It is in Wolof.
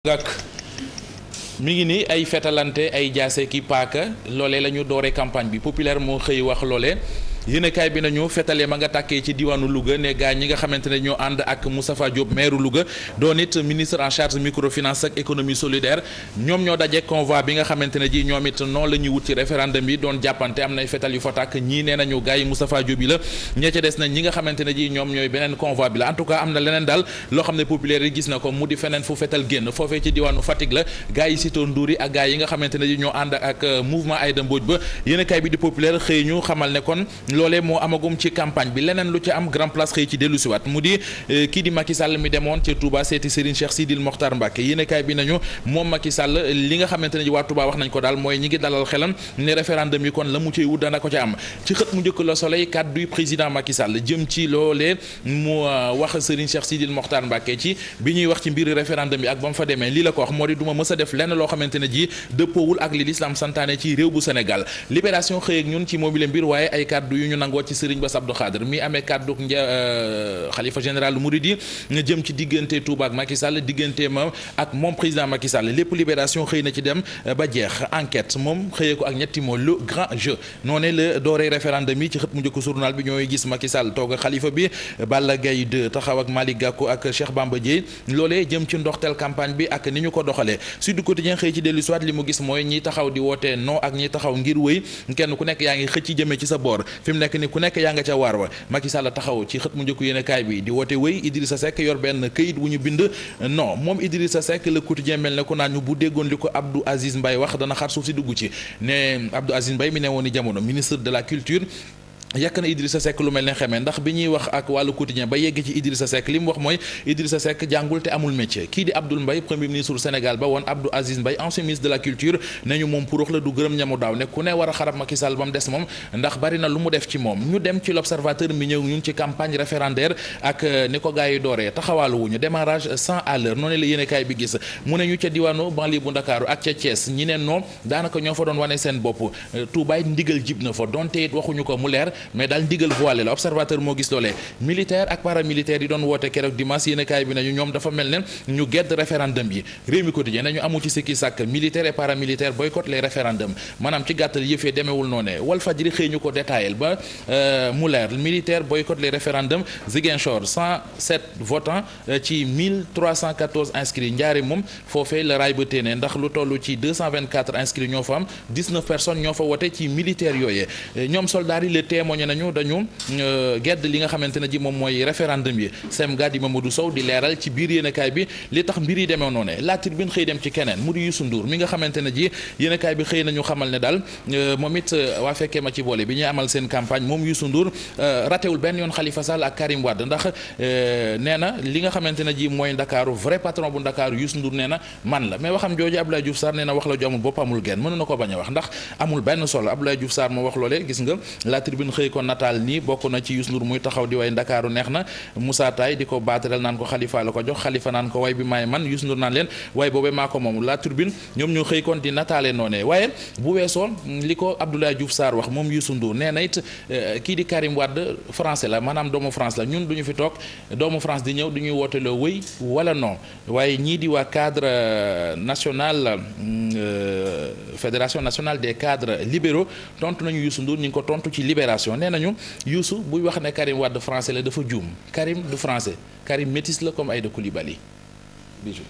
gak mi ngi nii ay fetalante ay jaase ki paaka loolee la ñu dooree campagne bi populaire moo xëy wax loolee yéenekaay bi nañu fetalee ma nga tàkkee ci diwaanu Louga ne gaa ñi nga xamante ne ñoo ànd ak Moustapha Diop maire Louga doon it ministre en charge microfinance ak économie solidaire ñoom ñoo daje convoi bi nga xamante ne ji ñoom it noonu la ñuy wut ci référendum bi doon jàppante am nay fetal yu fa tàkk ñii nee nañu gaa yi Moustapha Diop bi la ña ca des na ñi nga xamante ne ji ñoom ñooy beneen convoi bi la en tout cas am na leneen daal loo xam ne populaire yi gis na ko mu di feneen fu fetal génn foofee ci diwaanu Fatick la gaa yi Sitor Ndour yi ak gaa yi nga xamante ne ji ñoo ànd ak mouvement Aïda Mbodj ba yéenekaay bi di populaire xëy ñu xamal ne kon loolee moo amagum ci campagne bi leneen lu ci am grand place xëy ci dellu siwaat mu di kii di Macky Sall mi demoon ca Touba seeti Serigne Cheikh Sidil Mokhtar Mbacké yéenekaay bi nañu moom Macky Sall li nga xamante ne ji waa Touba wax nañ ko daal mooy ñi ngi dalal xelam ne référendum yi kon la mu ciy wut dana ko ca am ci xët mu njëkk la Soleil kàdduy président Macky Sall jëm ci loolee mu wax Serigne Cheikh Sidil Mokhtar Mbacké ci bi ñuy wax ci mbiri référendum yi ak ba mu fa demee lii la ko wax moo di duma mës a def lenn loo xamante ne ji dëppoowul ak li l'islam santaane ci réew bu Sénégal Libération xëy ak ñun ci mobile mbir waaye ay kàddu yu ñu nangoo ci Serigne Bass Abdou Khadre mi amee kàddu xalifa général Mouridi nga jëm ci diggante Touba ak Macky Sall diggante ma ak moom président Macky Sall lépp Libération xëy na ci dem ba jeex enquête moom xëyee ko ak ñetti mots le grand jeu noonee la dooree référendum yi ci xët mu njëkk journal bi ñooy gis Macky Sall toog ak xalifa bi Balla Gaye 2 taxaw ak Malick Gakou ak Cheikh Bamba Dièye loolee jëm ci ndoxteel campagne bi ak ni ñu ko doxalee Sud Quotidien xëy ci dellu soit li mu gis mooy ñi taxaw di wootee non ak ñi taxaw ngir wëy kenn ku nekk yaa ngi xëcc jëmee ci sa boor fi mu nekk ni ku nekk yaa nga ca waar wa Macky Sall taxaw ci xët mu njëkk yéenekaay bi di woote wëy Idrissa Seck yor benn këyit wu ñu bind non moom Idrissa Seck Le Quotidien mel ne ku naan ñu bu déggoon li ko Abdou Aziz Mbaye wax dana xar suuf si dugg ci ne Abdou Aziz Mbaye mi ne woon ni jamono ministre de la culture yàkk na Idrissa Seck lu mel ne xamee ndax bi ñuy wax ak wàllu quotidien ba yegg ci Idrissa Seck li mu wax mooy Idrissa Seck jàngul te amul métier kii di Abdoul Mbaye premier ministre Sénégal ba woon Abdou Aziz Mbaye ancien ministre de la culture ne ñu moom pour wax la du gërëm ñamu daaw ne ku ne war a xarab Macky Sall ba mu des moom ndax bari na lu mu def ci moom ñu dem ci l'observateur mi ñëw ñun ci campagne référendaire ak ni ko gars yi dooree taxawaalu wuñu démarrage 100 à l'heure noonu la yéenekaay bi gis mu ne ñu ca diwaanu banlieue bu Ndakaaru ak ca Thiès ñi neen noonu daanaka ñoo fa doon wane seen bopp Touba ndigal jib na fa donte it waxuñu ko mu leer mais daal ndigal voilé la observateur moo gis loolee militaire ak paramilitaire yi doon woote keroog dimanche yéenekaay bi nañu ñoom dafa mel ne ñu gedd référendum yi réew mi quotidien nañu amu ci sikki sàkk militaire et paramilitaire boycott les référendums maanaam ci gàttal yëfee demeewul noone Walfadjri xëy ñu ko détaillé ba mu leer militaire boycott les référendums Ziguinchor 107 votants ci 1314 inscrits njaari moom foofee la raay ba téene ndax lu toll ci 224 inscrits ñoo fa am 19 personnes ñoo fa wote ci militaire yooyee ñoom soldats yi le témoigné nañu dañu gedd li nga xamante ne ji moom mooy référendum yi semga di Mamadou Sow di leeral ci biir yéenekaay bi li tax mbir yi demee noonu La Tribune xëy dem ci keneen mu di Youssou Ndour mi nga xamante ne ji yéenekaay bi xëy nañu xamal ne daal moom it waa fekkee ma ci boole bi ñuy amal seen campagne moom Youssou Ndour ratewul benn yoon Khalifa Sall ak Karim Wade ndax nee na li nga xamante ne ji mooy Ndakaaru vrai patron bu Ndakaaru Youssou Ndour nee na man la mais waxam jooju Abdoulaye Diouf Sarr nee na wax la ju amul bopp amul genn mënu na ko bañ a wax ndax amul benn solo Abdoulaye Diouf Sarr moo wax loolee gis nga La Tribune xëy ko nataal nii bokk na ci Youssou Ndour muy taxaw di way Ndakaaru neex na Moussa Taye di ko baatareel naan ko Khalifa la ko jox Khalifa naan ko way bi maay man Youssou Ndour naan leen way boobee maa ko moom La Tribune ñoom ñoo xëy kon di nataale noonee waaye bu weesoo li ko Abdoulaye Diouf Sarr wax moom Youssou Ndour nee na it kii di Karim Wade français la maanaam doomu France la ñun duñu fi toog doomu France di ñëw du ñuy woote loo wëy wala non waaye ñii di waa cadre national fédération nationale des cadres libéraux tontu nañu Youssou Ndour ñu ngi ko tontu ci Libération nee nañu Youssou buy wax ne Karim Wade français la dafa juum Karim du français Karim métis la comme Aïda Coulibaly bijou